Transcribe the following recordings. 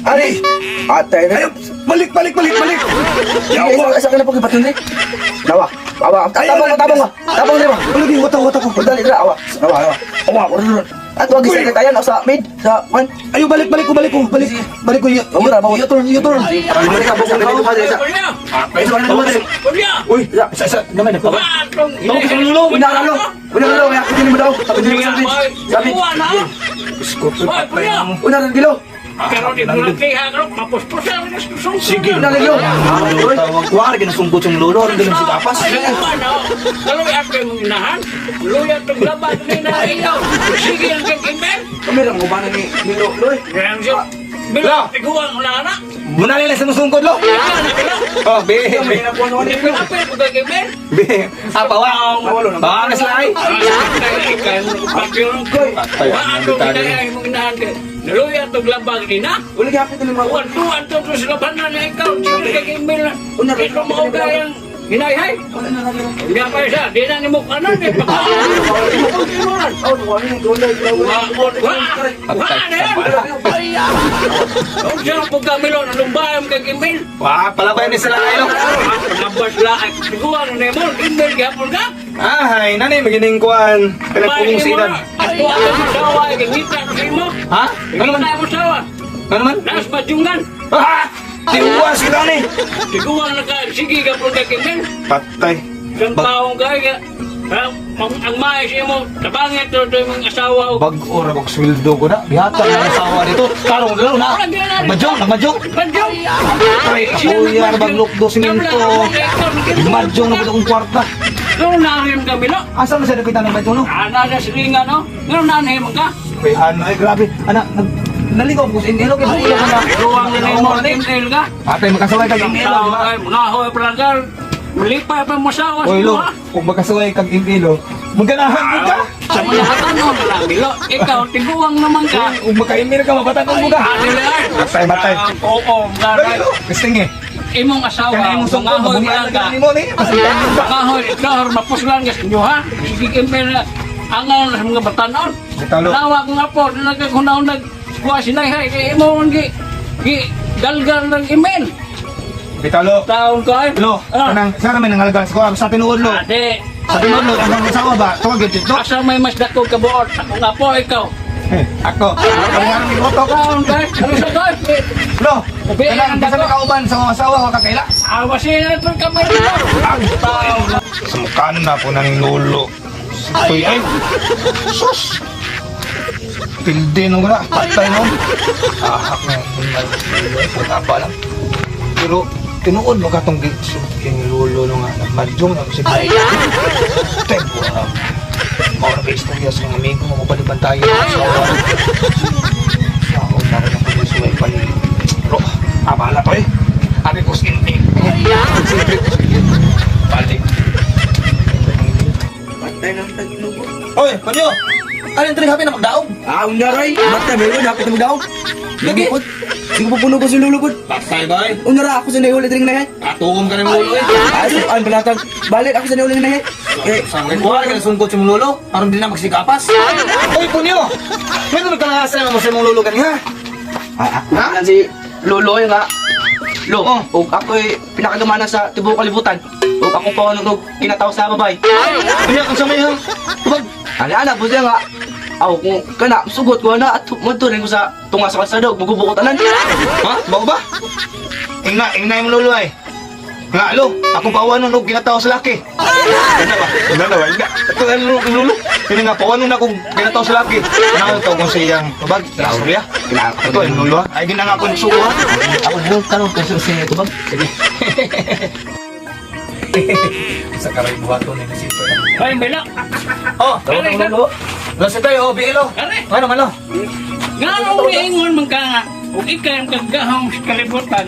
Ari! Atay na. Ay, balik, balik, balik, balik. Sige, Yawa. isa, isa ka na pag ibaton eh. Nawa. Awa, tabang, tabang, tabang, tabang. Lagi, wata, wata ko. Dali, dali, awa. Nawa, nawa. Awa. At wag isa ka tayan sa mid sa one. Ayo, balik, balik ko, balik ko, balik. Balik ko, Bawara, bawara. U-turn, U-turn. Balik ka bukong dito ka sa. Isa ka na dito. Uy, isa, isa, gamay, nagpaba. Tawag sa lulo. Una lalo. Una lalo kaya kita ni mo daw. Sabi ni mo sabi. Una rin gilo. Sige. Una rin gilo. Tawag ko, ari kinasungkot yung lolo, ari ganun si Kapas. Kami lang ubanan ni Milo Loy. Muna nila sa musungkot, lo. Oh, be, be. Be. Ah, pawa. Pawa na sila ay. Patay, ang bitado. Naluya tog labag ni na. Uli gapit ni mo. Wan tu anto tu sila banan na ikaw. Sige kay email na. Ito mo kayang hinayhay. Hindi pa isa. Di na ni mo kanan eh. Oh, wala ni Loy. Wala na yan. Kung siya ang pagkamilo, nalumbay ang kay email. Wah, palabay ni sila ay, lo. Nabas la. Siguan na mo. Email gapon ka. Ahay, nanay, magining kuan. Pinagpungong sa edad. Ato ang asawa. Gingita ko sa imo. Ha? Ano man? Gingita mo sawa. Ano man? Nas bajungan. Ah! Tiwa sila ni. Siguan na ka. Sige gapon kay email. Patay. Isang taong kaya, ang mais mo, tabangit to ito yung asawa. Bag-o ra bag sweldo ko na. Bihata na ang asawa dito. Karong dalaw na. Nagmadyong, nagmadyong. Banjong! Ay, kuya, bag lukdo simento. Nagmadyong na ba akong kwarta? Ngayon na rin kami, no? Asa man siya nakita ng madyong, no? Ana na silingan, no? Ngayon na rin ka? Ay, ano, ay, grabe. Ana, naligaw ko sa inilo. Kaya sa ka na. Luwang na mo, email ka. Atay, makasaway kag Ang email, tao di ba? ay, mga hoy palanggal. Malipay pa mo sawa Oy, sa lo, mga. kung makasaway kag email, maganahan mo ka. Sa mga tanong na lang, Milo. Ikaw, tiguang naman ka. Kung maka-email ka, mabatanon mo ka. Ano na yan? Matay, matay. Oo, Ay, mga lo, Kasting eh. imong asawa, Kaya imong mga sungkot, hoy mabungian na palangga. ka nimo ni. Pasantan mo ka. Kahoy, ikaw, mapuslan ka sa inyo, ha? Sige, email na. Ang sa mga batanon. Bitalo. Nawa ko nga po, nagkakunaw nag kuha sinay, hay, kay imo ang gi, gi, galgal ng email. Bitalo. Taon ko ay. Lo, Ah, kanang sa kami nangalgal sa kuha sa tinuod lo. Ate, Sa tinuod lo, ang asawa ba? Tawag gyud dito. asa may mas dako kabuot. Ako nga po, ikaw. Eh, ako. Kanang ang moto. Taon ka, ano sa ko? Lo, Sabi, kanang ang bisa dako. makauban sa mga asawa wa kakaila. Awa siya na itong kamay nito. Ang Sa mukha na po na ning lolo. Tuy ay. Sus. Pildi no na, patay no. Ahak na yung lolo, pa lang. Pero tinuod mo katong yung lolo no nga nagmadyong na ko si Ay! Tay, wala. Mao na kay istorya sa mga amigo mo mapaliban tayo sa asawa. Sa ako na ko na suway pa ni. Pero abala to eh. Abi ko skin eh. Siyempre ko skin. Balik. Patay na ang inubo. Oy, panyo! Ano yung happy na magdaog? Ah, una ray. Matay meron hapit na magdaog. Lagi. Sige po puno ko si Lolo pod. Patay ba eh? Una ra ako sa nahuli dring na Katuom ka ng lolo eh. Ay, ay, balatan. Balik ako sa nahuli na Eh, Wala ka nasungkot sa mong lolo? Parang di na magsikapas. Oy, punyo! Meron ka nangasal mo sa mong lolo kaniha? ay, ako na si Lolo eh nga. Lo, Oh. ug ako'y pinakagamana sa tibuok kalibutan. Ug ako pa og kinataw sa babay. Kanya kung sa may hang. Tubag! Ana ana buti nga. Aw kung kana sugot ko na at mo rin ko sa tunga sa kalsada ug magubuko tanan. Ha? Bago ba? Ingna, ingna yung lolo ay. Nga, lo, akong pawanon og kinataw sa laki. Ingna ba? Ingna ba? Ingna. Ito ang lolo, ang lolo. Kini nga, pawanon akong kinataw sa laki. Ano to kung siyang tubag? Istorya? Ito ang lolo ha? Ay, ginanga akong suko ha? Ako na karon kasi sa tubag. Sige. Sa karay buhaton ni Nasito. Ay, Milo. Oh, Aray, ka. Lolo. Lasa tayo, oh, biilo. Aray. Ano man lo? Nga nung niingon man ka nga, ug ikay ang kagahong sa kalibutan,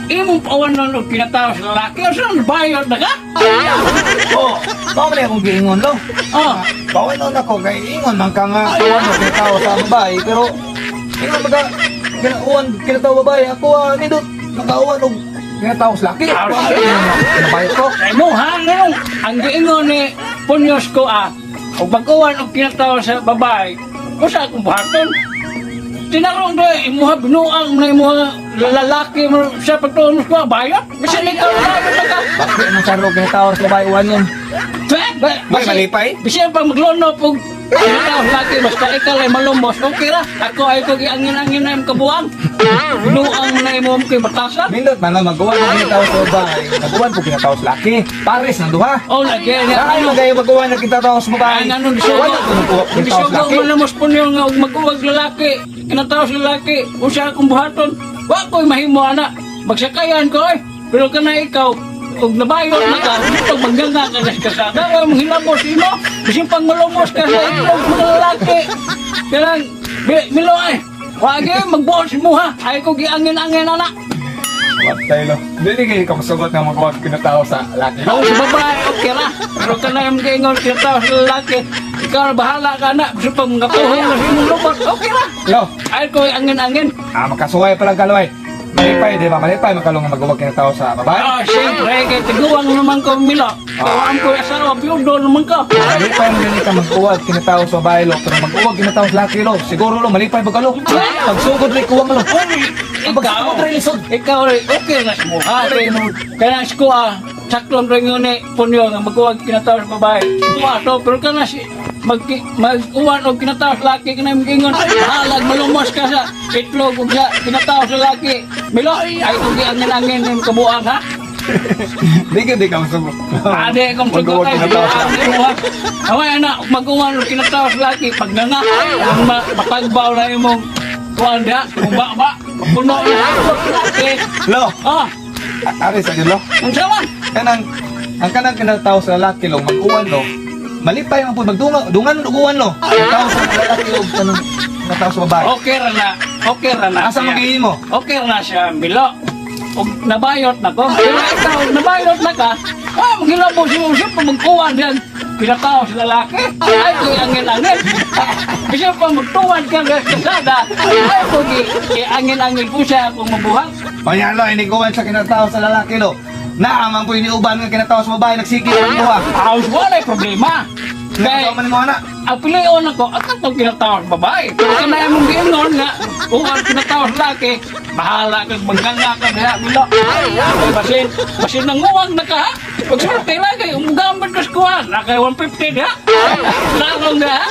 imong pawanon og kinatawo sa lalaki, o saan bayot na ka? Oh, mao man akong giingon lo. Oh, Bawal noon ako kay ingon man ka nga uwan mo kinatawo sa babae pero ingon baga kinauan kinatawo babae ako ah, nindot nakauan og kinatawo sa laki. Ako ang kinabayot ko. Ay mo ha, ngayon, ang giingon ni Punyos ko ah, ug pag-uwan og kinatawo sa babae, usa akong buhaton. Tinarong do imuha binuang na imuha lalaki mo siya pagtuon mo bayot. Bisan ikaw lalaki na ka. Bakit anong saro kinatawag sa babae uwanon? Ba, May malipay? Bisan pag maglono pag kinatawag sa laki basta ikaw ay malumos. Okay ra. Ako ay ko giangin-angin na imong kabuang. Binuang na imo kay batasan. Nindot man lang magawa ng kinatawag sa babae. Magawan po kinatawag sa laki. Pares ng duha. Oh, lagi nga Ay, ano. magayo magawa ng kinatawag sa babae. Ang ano gisugo. Wala ko nagkuha kinatawag sa Gisugo laki. man na mas punyo nga og mag-uwag lalaki. Kinatawag sa lalaki. Usa akong buhaton. Wa ko'y mahimo ana. Magsakayan ko ay. Pero kana ikaw og nabayot na ka, pag magnganga ka sa kasada, wa mong hilabos imo. Bisin pang malumos ka sa itlog mga lalaki. Kanang milo ay. Wagi magbuot si muha. Ay ko giangin-angin ana. Patay lo. Hindi kayo kamusugot nga magawa kinatawag sa laki. Oo, sa babae, okay ra. Pero ka na yung giingon, kinatawag sa lalaki. Ikaw na bahala ka na. Bisin pang mga tuhong na sa imong lubot, okay ra. Lo, Ay ko angin-angin. makasuway pa lang kalaway. Malipay, di ba? Malipay makalong nga magawa kinatawag sa babae. Ah, siyempre, kay tiguan naman ko milo. Tawaan ko yung asawa, biyudo naman ko. Malipay mo gani ka mag-uwag kinatawag sa babae lo, pero mag-uwag kinatawag sa laki lo. Siguro lo, malipay ba ka lo? Pagsugod rin kuwang lo. Ikaw, ikaw rin, okay na sa mukha. Kaya sa kuha, saklong rin yun eh, punyo nga mag-uwag kinatawag sa babae. Kuha to, pero ka na si, mag, mag-uwan o kinatawag sa laki, ka na yung gingon, bahalag malumos ka sa itlog o sa kinatawag sa laki. Milo, ay kung giangin-angin yung kabuang ha. Di ka masugot. Ade kung sugot Mag-uwag ay kinatawag sa laki. Away ana, mag-uwan og kinatawag sa laki pag nga ang matagbaw na imong kuan diha, ba ba, puno na laki. Lo, Ah, ari sa lo. unsa man? Kanang ang kanang kinatawag sa lalaki lo, mag-uwan lo. Malipay man pud magdungan, dungan uwan lo. Kinatawag sa lalaki og kanang kinatawag sa babae. Okay ra na. Okay ra na. Asa siya. man mo? Okay ra na siya, Milo. Og nabayot na ko. Pero ikaw, nabayot na ka. Ah, maghilabos mo siya pa magkuwan diyan. Pinatawag sa lalaki. Ay, ko'y angin-angin. Bisa pa magtuwan ka sa kasada. Ay, ko angin-angin ko siya akong mabuhat. Kanya lo, iniguan sa kinatawag sa lalaki lo. Naaman po iniuban nga kinatawag sa babae, nagsikip ang duha. Aos, wala problema. Kay, Kinatawag man mo ana. ang pilion ako, at itong kinatawag sa babae. Pero kanaya mong giingon nga, kung ang kinatawag sa lalaki, bahala kang magnganga ka diha, Milo. Ay, basin, basin nanguwang na ka, ha? Pagsulti lang kay, umugamit ka sa kuwan, na kay 150 diha. Larong diha.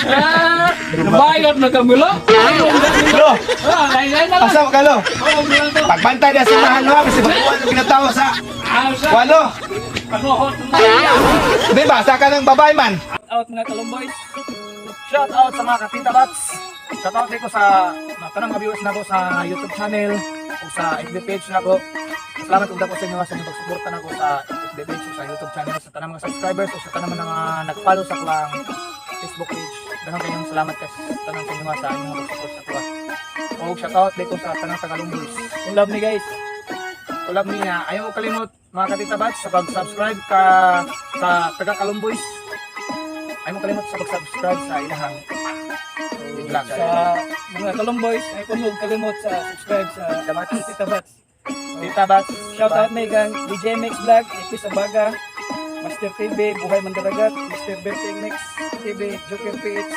Ah, bayot na ka, Milo. Ayun, Milo. Lo, Ah, ay, ay, na lang. asa ka lo? Oo, Milo. Pagbantay na sa mahal lo, kasi mag-uwan ang kinatawag sa Ah, sa, walo. panuhot na. Di ba, sa kanang babae man. Out mga Kalumboys. Shout out sa mga Katita Bats. Shout out ko sa mga tanang mga viewers nako sa YouTube channel o sa FB page nako. Salamat ug dako sa inyo sa inyong pagsuporta nako sa FB page o sa YouTube channel, sa tanang mga subscribers o sa tanang mga nag-follow sa akong Facebook page. Daghang kayong salamat kas tanang sa inyo sa inyong pagsuporta sa kuha. Og shout out ko sa tanang Tagalong boys. Love me guys. Ulab niya, ayaw mo kalimot mga Katita Bats sa pag-subscribe ka sa Taga Kalumboys. Ayaw mo kalimot sa pag-subscribe sa ilahang vlog. Sa mga Kalumboys, ay kung kalimot sa subscribe sa Tita Bats. Tita Bats. Tita Bats. Shout out Megan, DJ Mix Vlog, Epis Abaga, Master TV, Buhay Mandaragat, Mr. Berting Mix TV, Joker PH,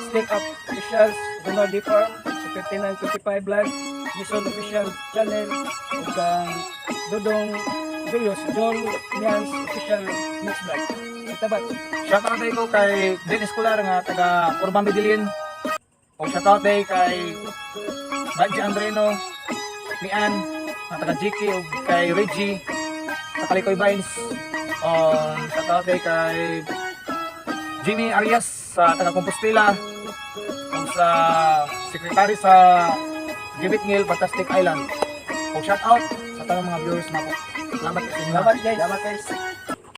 Stick Up Officials, Ronald D. Farm, Super 3925 Vlog, Mission Official Channel, ug kang Dodong Julius, Joel Mians Official Mix Vlog. Tita Bats. Shout out ko kay Dennis Kular nga taga Urban Medellin. O shout out day kay Banji Andreno, Mian, nga taga GK o kay Reggie sa Kalikoy Vines. Shout out day kay Jimmy Arias sa taga Compostela o sa secretary sa Gibit Ngil Fantastic Island. O shout out sa tanang mga viewers nako. Salamat sa inyo. Salamat guys. Salamat guys.